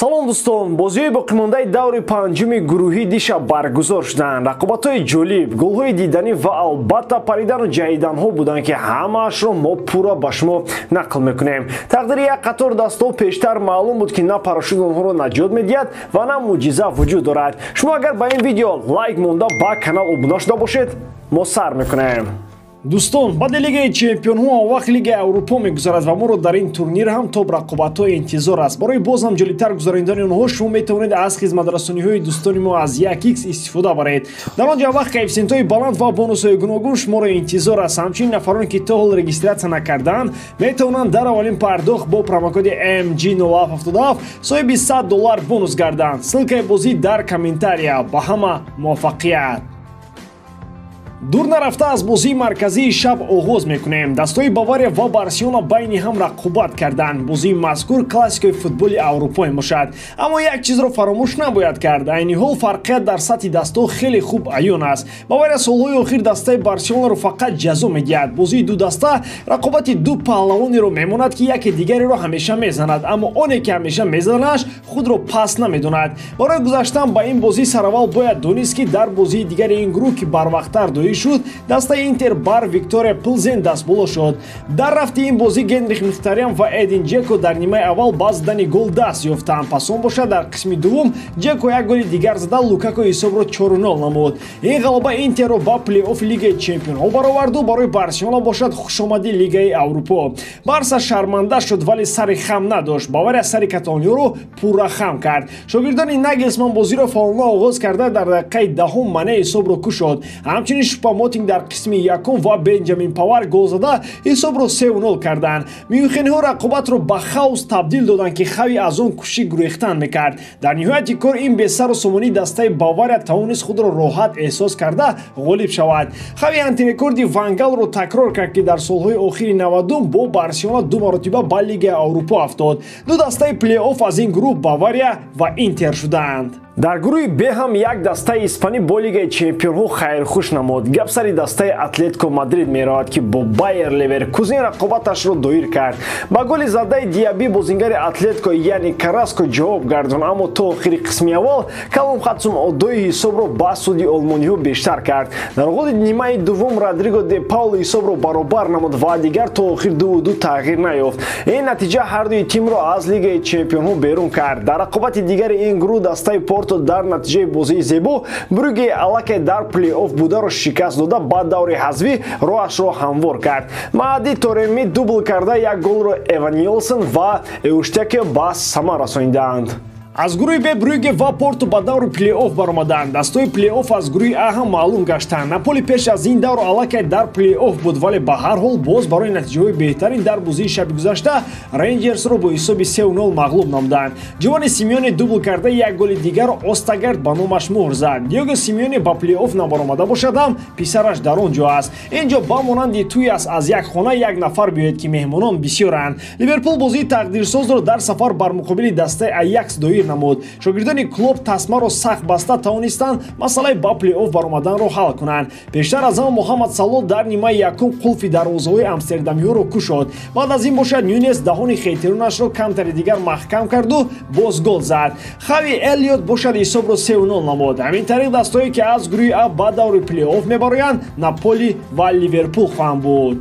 Салом дӯстон, бозиҳои боқимондаи даври панҷуми гурӯҳӣ дишаб баргузор шуданд. Рақобатҳои ҷолиб, голҳои диданӣ ва албатта паридану ҷаҳиданҳо буданд, ки ҳамаашро мо пурра ба шумо нақл мекунем. Тақдири як қатор дастҳо пештар маълум буд, ки на парашют онҳоро наҷот медиҳад ва на мӯъҷиза вуҷуд дорад. Шумо агар ба ин видео лайк монда, ба канал обуна шуда бошед, мо сар мекунем. Дӯстон, баъди Лигаи чемпионҳо он вақт Лигаи Аврупо мегузарад ва моро дар ин турнир ҳам топ рақобатҳо интизор аст. Барои боз ҳам ҷолибтар гузаронидани онҳо шумо метавонед аз хизматрасониҳои дӯстони мо аз 1x истифода баред. Дар он ҷо вақт коэффисиентҳои баланд ва бонусҳои гуногун шуморо интизор аст. Ҳамчунин нафароне, ки то ҳол регистрация накардаанд, метавонанд дар аввалин пардохт бо промокоди MG0777 соҳиби $100 бонус гарданд. Ссылкаи бозӣ дар комментария. Ба ҳама муваффақият! Дур нарафта аз бозии марказии шаб оғоз мекунем. Дастҳои Бавария ва Барселона байни ҳам рақобат карданд. Бозии мазкур классикаи футболи Аврупо мебошад. Аммо як чизро фаромӯш набояд кард. Айни ҳол фарқият дар сатҳи дастҳо хеле хуб аён аст. Бавария солҳои охир дастаи Барселонаро фақат ҷазо медиҳад. Бозии ду даста рақобати ду паҳлавонеро мемонад, ки яке дигареро ҳамеша мезанад, аммо оне ки ҳамеша мезанаш худро пас намедонад. Барои гузаштан ба ин бозӣ сараввал бояд донист, ки дар бозии дигари ин гурӯҳ, ки барвақттар доир шуд, дастаи Интер бар Виктория Плзен дастболо шуд. Дар рафти ин бозӣ Генрих Мхитарян ва Эдин Ҷеко дар нимаи аввал ба задани гол даст ёфтанд. Пас он бошад, дар қисми дуввум Ҷеко як голи дигар зада, Лукако ҳисобро 4-0 намуд. Ин ғалаба Интерро ба плей-оффи Лигаи чемпионҳо бароварду барои Барселона бошад хушомади Лигаи Аврупо. Барса шарманда шуд, вале сари хам надошт. Бавария сари каталониёро пурра хам кард. Шогирдони Нагелсман бозиро фаъолона оғоз карда, дар дақиқаи 10 Мане ҳисобро кушод. Ҳамчунин Шупамотинг дар қисми якум ва Бенҷамин Павар гол зада ҳисобро 3-0 карданд. Мюнхениҳо рақобатро ба хаос табдил доданд, ки Хави аз он кӯшиши гурехтан мекард. Дар ниҳояти кор ин бесару сомонии дастаи Бавария тавонист худро роҳат эҳсос карда ғолиб шавад. Хави антирекорди Вангалро такрор кард, ки дар солҳои охири 90 бо Барселона ду маротиба ба Лигаи Аврупо афтод. Ду дастаи плей-офф аз ин гурӯҳ Бавария ва Интер шуданд. Дар гурӯҳи Б ҳам як дастаи испанӣ бо Лигаи чемпионҳо хайрхуш намуд. Гап сари дастаи Атлетико Мадрид меравад, ки бо Байер Леверкузен рақобаташро доир кард. Ба голи задаи Диаби бозингари Атлетико яъне Караско ҷавоб гардонд, аммо то охири қисми аввал Калум Хадсум Одои ҳисобро ба суди олмониҳо бештар кард. Дар оғози нимаи дуввум Родриго де Пауло ҳисобро баробар намуд ва дигар то охир 2-2 тағйир наёфт. Ин натиҷа ҳардуи тимро аз Лигаи чемпионҳо берун кард. Дар рақобати дигари ин гурӯҳ дастаи Порто дар натиҷаи бозии зебо Брюгге аллакай дар плей-офф бударо шикаст дода, ба даври ҳазфӣ роҳашро ҳамвор кард. Маъди Тореми дубл карда як голро Эван Нилсон ва Эуштакио ба самар расонидаанд. Аз гурӯҳи Б Брюгге ва Порто ба даври плей-офф баромаданд. Дастҳои плей-офф аз гурӯҳи А ҳам маълум гаштанд. Наполи пеш аз ин давр аллакай дар плей-офф буд, вале ба ҳар ҳол боз барои натиҷаҳои беҳтарин дар бозии шаби гузашта Рейнҷерсро бо ҳисоби 3-0 мағлуб намуданд. Ҷовани Симеоне дубл карда як голи дигарро Остагард ба номаш муҳр зад. Диего Симеоне ба плей-офф набаромада бошад ҳам, писараш дар он ҷо аст. Ин ҷо ба монанди тӯй аст, аз як хона як нафар биёед, ки меҳмонон бисёранд. Ливерпул бозии тақдирсозро дар сафар бар муқобили дастаи Аякс доир намуд. Шогирдони Клоп тасмаро сахт баста тавонистанд масъалаи ба плей-офф баромаданро ҳал кунанд. Пештар аз ҳама Муҳаммад Салоҳ дар нимаи якум қулфи дарвозаҳои амстердамиҳоро кушод. Баъд аз ин бошад Нюнес даҳони хейтиронашро камтари дигар маҳкам карду боз гол зад. Хави Эллиот бошад ҳисобро 3-0 намуд. Ҳамин тариқ дастҳое, ки аз гурӯҳи А ба даври плей-офф мебароянд, Наполи ва Ливерпул хоҳанд буд.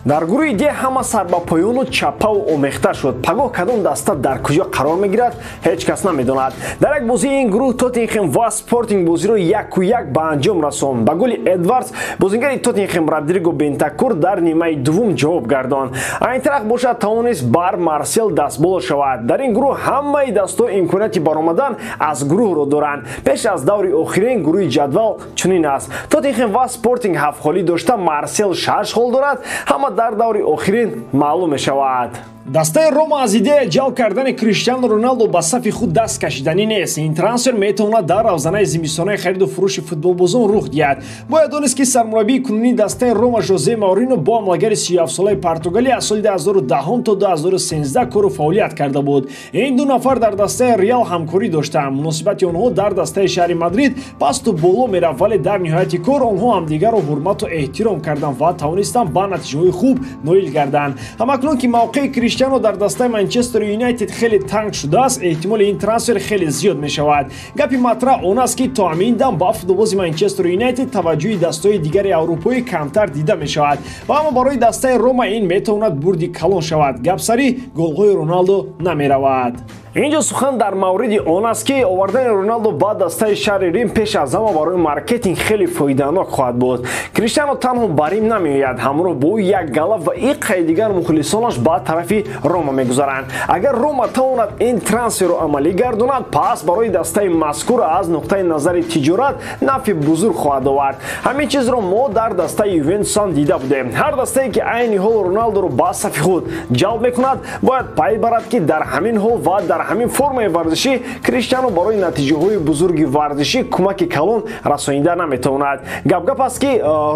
Дар гурӯҳи Д ҳама сар ба поёну чаппаву омехта шуд. Пагоҳ кадом даста дар куҷо қарор мегирад, ҳеҷ кас намедонад. Дар як бозии ин гурӯҳ Тоттенхем ва Спортинг бозиро 1-1 ба анҷом расонд. Ба голи Эдвардс бозингари Тоттенхем Родриго Бентакур дар нимаи дуввум ҷавоб гардонд. Айнтрахт бошад тавонист бар Марсел дастболо шавад. Дар ин гурӯҳ ҳамаи дастҳо имконияти баромадан аз гурӯҳро доранд. Пеш аз даври охирин гурӯҳи ҷадвал чунин аст: Тоттенхем ва Спортинг 7 холӣ дошта, Марсел 6 хол дорад. Ҳама дар даври охирин маълум мешавад. Дастаи Рома аз идея ҷалб кардани Криштиану Роналдо ба сафи худ даст кашиданӣ нест. Ин трансфер метавонад дар равзанаи зимистонаи хариду фурӯши футболбозон рух диҳад. Бояд донист, ки сармураббии кунунии дастаи Рома Жозе Маурино бо ҳамлагари 37-солаи Португалӣ аз соли 2010 то 2013 кору фаъолият карда буд. Ин ду нафар дар дастаи Реал ҳамкорӣ доштанд. Муносибати онҳо дар дастаи шаҳри Мадрид пасту боло мерафт, вале дар ниҳояти кор онҳо ҳамдигарро ҳурмату эҳтиром карданд ва тавонистанд ба натиҷаҳои хуб ноил гарданд. Ҳамакнун ки мавқеи Криштиану Криштиано дар дастаи Манчестер Юнайтед хеле танг шудааст, эҳтимоли ин трансфер хеле зиёд мешавад. Гапи матраҳ он аст, ки то ҳамин дам ба футболбози Манчестер Юнайтед таваҷҷӯҳи дастаҳои дигари аврупоӣ камтар дида мешавад ва аммо барои дастаи Рома ин метавонад бурди калон шавад. Гап сари голҳои Роналдо намеравад. Инҷо сухан дар мавриди он аст, ки овардани Роналдо ба дастаи шаҳри Рим пеш аз ҳама барои маркетинг хеле фоиданок хоҳад буд. Криштиано танҳо ба Рим намеояд, ҳамроҳ бо ӯ як галаб ва иққаи дигар мухлисонаш ба тарафи Рома мегузаранд. Агар Рома тавонад ин трансферро амалӣ гардонад, пас барои дастаи мазкур аз нуқтаи назари тиҷорат нафъи бузург хоҳад овард. Ҳамин чизро мо дар дастаи Ювентус ҳам дида будем. Ҳар дастае, ки айни ҳол Роналдоро ба сафи худ ҷалб мекунад, бояд пай барад, ки дар ҳамин ҳол ва дар ҳамин формаи варзишӣ Криштиано барои натиҷаҳои бузурги варзишӣ кӯмаки калон расонида наметавонад. Гап-гап аст, ки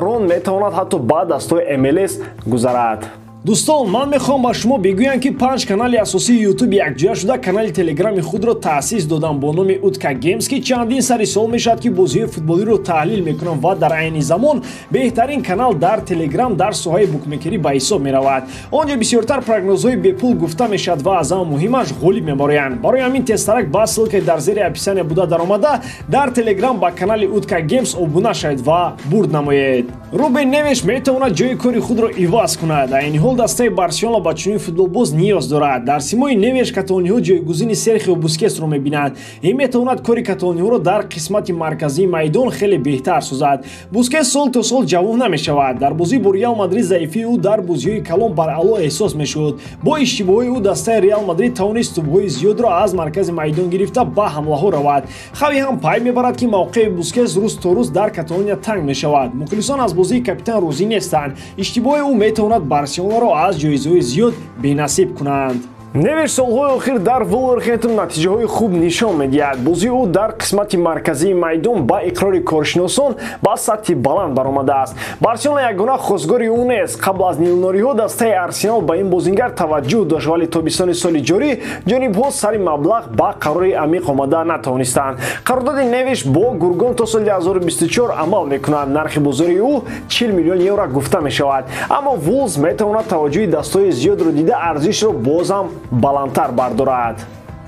Рон метавонад ҳатто ба дастҳои МЛС гузарад. Дӯстон, ман мехоҳам ба шумо бигӯям, ки 5 канали асосии Ютуб якҷоя шуда канали Телеграми худро таъсис додам бо номи Утка Геймс, ки чандин сари сол мешавад, ки бозиҳои футболиро таҳлил мекунам ва дар айни замон беҳтарин канал дар Телеграм дар соҳаи букмекерӣ ба ҳисоб меравад. Он ҷо бисёртар прогнозҳои бепул гуфта мешавад ва аз ҳама муҳимаш ғолиб мебароянд. Барои ҳамин тезтарак ба ссылка и дар зери описания буда даромада дар Телеграм ба канали Утка Геймс обуна шавед ва бурд намоед. Рубен Невеш метавонад ҷои кори худро иваз кунад. Айни ҳол дастаи Барселона ба чунин футболбоз ниёз дорад. Дар симои Невеш каталониҳо ҷойгузини Серхио Бускетсро мебинанд. Ин метавонад кори каталониҳоро дар қисмати марказии майдон хеле беҳтар созад. Бускетс сол то сол ҷавон намешавад. Дар бозӣ бо Реал Мадрид заифии ӯ дар бозиҳои калон баръало эҳсос мешуд. Бо иштибоҳои ӯ дастаи Реал Мадрид тавонист тӯбҳои зиёдро аз маркази майдон гирифта ба ҳамлаҳо равад. Хави ҳам пай мебарад, ки мавқеи Бускетс рӯз то рӯз дар Каталония танг мешавад. Мухлисон аз бозии капитан розӣ нестанд. Иштибоҳи ӯ метавонад Барселонаро аз ҷоизаҳои зиёд бенасиб кунанд. Невеш солҳои охир дар Вулверхэмптон натиҷаҳои хуб нишон медиҳад. Бозии ӯ дар қисмати марказии майдон ба иқрори коршиносон ба сатҳи баланд баромадааст. Барселона ягона хосгори ӯ нест. Қабл аз нилнориҳо дастаи Арсенал ба ин бозингар таваҷҷӯҳ дошт, вале тобистони соли ҷорӣ ҷонибҳо сари маблағ ба қарори амиқ омада натавонистанд. Қарордоди Невеш бо Гургон то соли 2024 амал мекунад. Нархи бозори ӯ 40 миллион евро гуфта мешавад. Аммо Вулвз метавонад таваҷҷӯҳи дастҳои зиёдро дида арзишро бозам баландтар бардорад.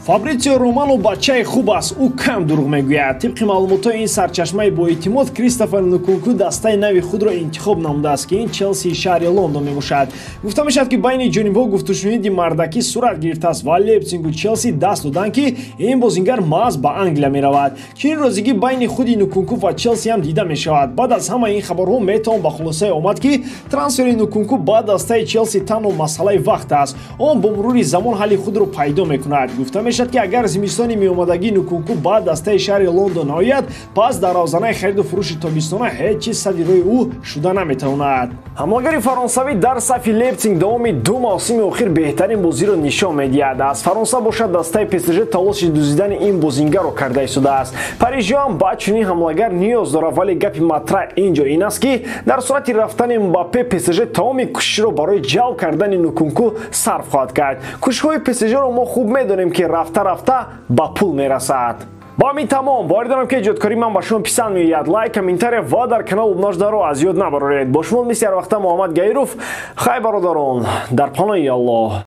Фабритсио Романо бачаи хуб аст, ӯ кам дурӯғ мегӯяд. Тибқи маълумотҳои ин сарчашмаи боэътимод, Кристофер Нкунку дастаи нави худро интихоб намудааст, ки ин Челсии шаҳри Лондон мебошад. Гуфта мешавад, ки байни ҷонибҳо гуфтушуниди мардакӣ сурат гирифтааст ва Лейпсигу Челси даст доданд, ки ин бозингар маҳз ба Англия меравад. Чунин розигӣ байни худи Нкунку ва Челси ҳам дида мешавад. Баъд аз ҳамаи ин хабарҳо метавон ба хулосае омад, ки трансфери Нкунку ба дастаи Челси танҳо масъалаи вақт аст. Он бо мурури замон ҳалли худро пайдо мекунад. Гуфта мешавад, ки агар зимистони меомадагии Нкунку ба дастаи шаҳри Лондон ояд, пас дар равзанаи хариду фурӯши тобистона ҳеҷ чиз сади рӯи ӯ шуда наметавонад. Ҳамлагари фаронсавӣ дар сафи Лейпсиг давоми 2 мавсими охир беҳтарин бозиро нишон медиҳад. Аз Фаронса бошад дастаи ПСЖ талоши дуздидани ин бозингарро карда истодааст. Парижиҳо ҳам ба чунин ҳамлагар ниёз дорад, вале гапи матраҳ ин ҷо ин аст, ки дар сурати рафтани Мбаппе ПСЖ тамоми кӯшишро барои ҷалб кардани Нкунку сарф хоҳад кард. Кӯшишҳои ПСЖ-ро мо хуб медонем, ки рафта-рафта ба пул мерасад. Бо ҳамин тамом. Боварӣ дорам, ки эҷодкории ман ба шумо писанд меояд. Лайк, комментария ва дар канал обуна шударо аз ёд набароред. Бо шумо мисли ҳар вақта Муҳаммад Гаиров. Хай бародарон, дар паноҳи Аллоҳ.